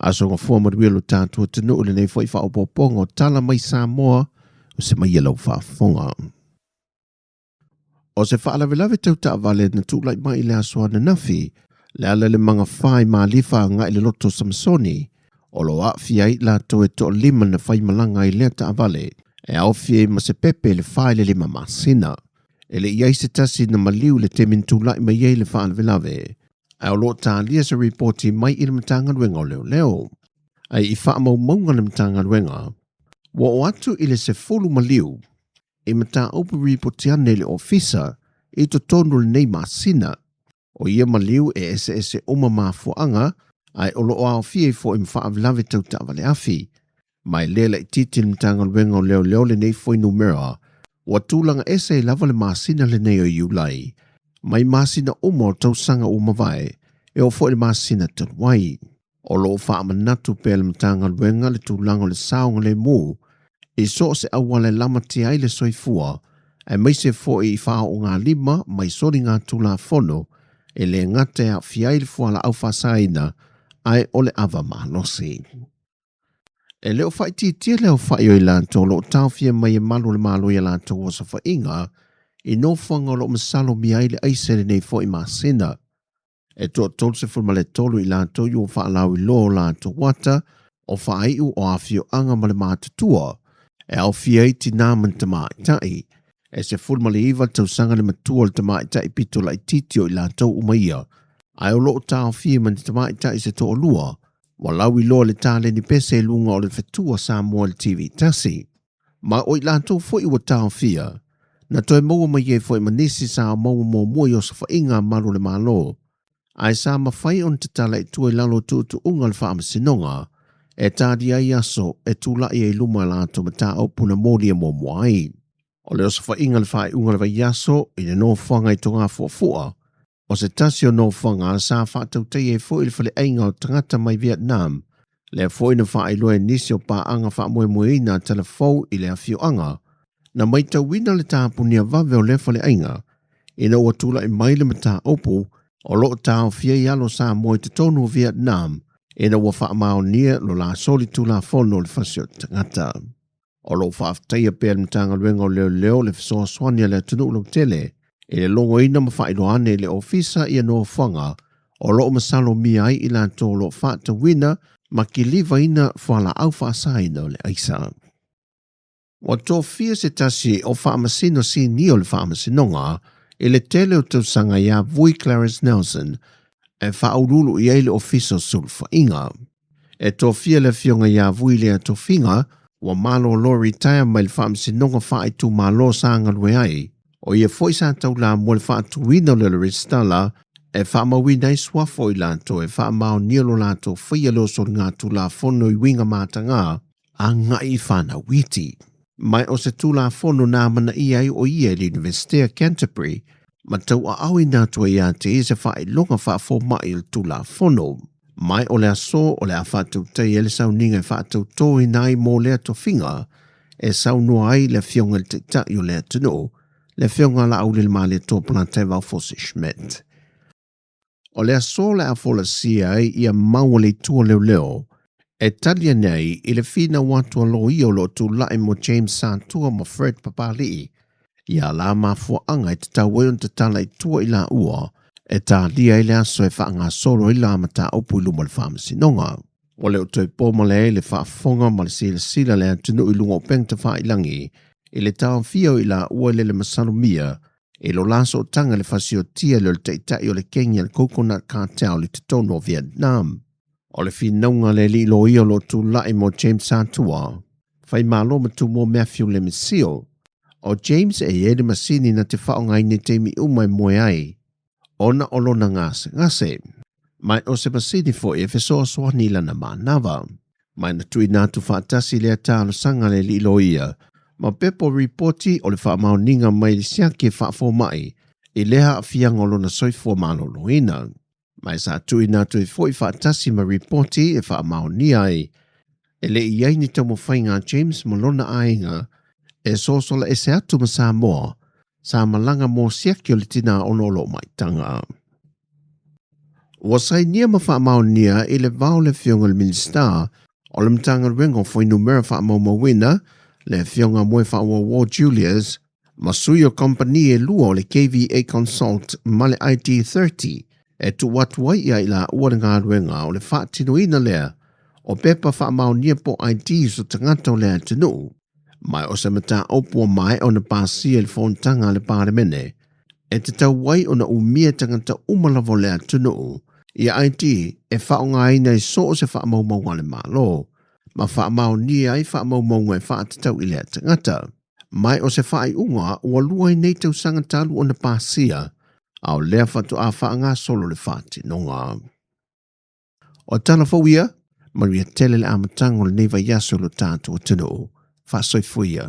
Aso gafua manuia lo tatou atunuu i lenei foi faaopoopoga o tala mai Samoa o se mai e lau faafofoga. O se faalavelave tau taavale na tulai mai i le aso ananafi, le ala i le magafa i Malifa agai i le loto o Samasoni, o lo o aafia ai i latou e toalima na faimalaga ai lea taavale, e aofia ai ma se pepe i le 4 i le 5 masina. E le i i ai se tasi na maliu i le taimi na tulai mai ai le faalavelave, ae o lo o talia se ripoti mai i le Matagaluega o Leoleo. Ae i faamaumauga a le Matagaluega, ua oo atu i le 10 maliu i mataupu ripoti ane i le Ofisa i totonu o lenei masina. O ia maliu e eseese uma mafuaaga, ae o lo o aofia ai foi ma faalavelave tau taavale afi. Ma e le laitiiti le Matagaluega o Leoleo lenei fuainumera, ua tulaga ese ai lava le masina lenei o Iulai mai masina uma o tausaga ua mavae e oo foi i le masina talu ai. O lo o faamanatu pea le Matagaluega le tulaga o le saogalemu i so o se auala e lamatia ai le soifua, aemaise foi i faaoogalima mai soligatulafono e le gata e aafia ai le fualaau faasaina ae o le ava malosi. E le o faaitiitia le aofai o i latou o lo o taofia mai e malu o le Malo i a latou osofaiga i nofoaga o lo o masalomia ai le aisa i lenei foi masina. E toa 33 i latou ua faalauiloa o latou ata o faaiu o afioaga ma le matutua, e aofia ai tinā ma ni tamaitai. E 19 tausaga le matua o le tamaitai pito laitiiti o i latou uma ia, ae o lo o taofia ma ni tamaitai se toalua, ua lauiloa le taleni pese i luga o le fetua Samoa i le TV tasi. Ma o i latou foi ua taofia, na toe maua mai ai foi ma nisi sa maua muamua i osofaiga a malu o le Malo, ae sa mafai ona tatala i tua i lalo o tuutuuga o le Faamasinoga e talia ai aso e tulai ai i luma a latou mataupu na molia muamua ai. O le osofaiga i le faaiuga o le vaiaso i le nofoaga i Togafuafua, o se tasi o nofoaga sa faatautaia ai foi le faleaiga o tagata mai Vietnam, lea foi na faailoa e nisi o paaga faamoemoeina a Talafou i le afioaga, na maitauina le tapunia vave o lea faleaiga ina ua tulai mai le mataupu o lo o taofia ai alo Samoa i totonu o Vietnam ina ua faamaonia lo la solitulafono o le fasi o tagata. O lo o faafetaia pea le Matagaluega o Leoleo le fesoasoani a le atunuu lautele i le logoina ma faailoa ane i le Ofisa ia nofoaga o lo o masalomia ai i latou o lo o faatauina ma kilivaina fualaau faasaina o le aisa. Ua tofia se tasi o Faamasino Sinia o le Faamasinoga i le tele o tausaga ia Vui Clarence Nelson e faauluulu i ai le Ofisa o Sulufaiga. E tofia le afioga ia Vui lea tofiga ua malolo retire mai le Faamasinoga Faaitumalo sa galue ai. O ia foi sa taulamua le faatuina o le resitala e faamauina ai suafa o i latou e faamaonia lo latou faia le osoligatulafono i uiga mataga agai i fanau iti. Ma o se tulafono na amanaia ai o ia i le Iunivesite a Canterbury ma tauaaoina atu ai ia te ia se faailoga faafomai o le tulafono. Ma o le aso o le a faatautai ai le sauniga e faatautoina ai mo lea tofiga e saunoa ai le afioga i le Taitai o le atunuu, le afioga a Laaulialemalietoa Polataivao Fosi Schmidt. O le aso o le a folasia ai ia mau a le Itu o Leoleo e tali ane ai i le finau atu a loia o lo o tulai mo James Satua ma Fred Papali'i ia la mafuaaga e tatau ai ona tatala i tua i laua e talia ai le aso e faagasolo ai la mataupu i luma o le Faamasinoga. Ua le o toe po male ai le faafofoga ma le silasila a le atunuu i luga o upega tafailagi i le taofia o i laua i le masalomia i lo la sootaga i le fasiotia lea o le taitai o le kegi a le Coconut Cartel i totonu o Vietnam. O le finauga a le alii loia o lo o tulai mo James Satua, Faimalo ma Tumua Matthew Lemisio. O James e i ai le masini na te faaaogaina i taimi uma e moe ai, ona o lona gasegase. Ma o se masini foi e fesoasoani i lana manava. Ma na tuuina atu faatasi lea talosaga a le alii loia ma pepa o ripoti o le faamaoniga mai le siaki e faafomai i lea aafiaga o lona soifua maloloina. Ma e sa tuuina atu ai foi faatasi ma ripoti e faamaonia ai e le i ai ni taumafaiga a James ma lona aiga e sosola ese atu ma Samoa sa malaga mo siaki o le tinā ona o loo maitaga. Ua sainia ma faamaonia i le va o le Afioga i le Minisita o le Matagaluega o Fuainumera Faamaumauina, le Afioga Moefaauouo Julius, ma sui o kamupani e lua o le KVA Consult ma le ID30 e tuu atu ai ia i laua le galuega o le faatinoina lea o pepa faamaonia po o IDs o tagata o le atunuu. Ma o se mataupu ua maea ona pasia i le fonotaga a le Palemene, e tatau ai ona umia tagata uma lava o le atunuu ia ID e faaaogaina i so o se faamaumauga a le Malo, ma faamaonia ai faamaumauga e faatatau i lea tagata. Ma o se faaiuga ua lua ai nei tausaga talu ona pasia, a o lea faatoa faagasolo le faatinoga. O tala fou ia, manuia tele le amataga o lenei vaiaso i lo tatou atunuu. Faasoifua ia.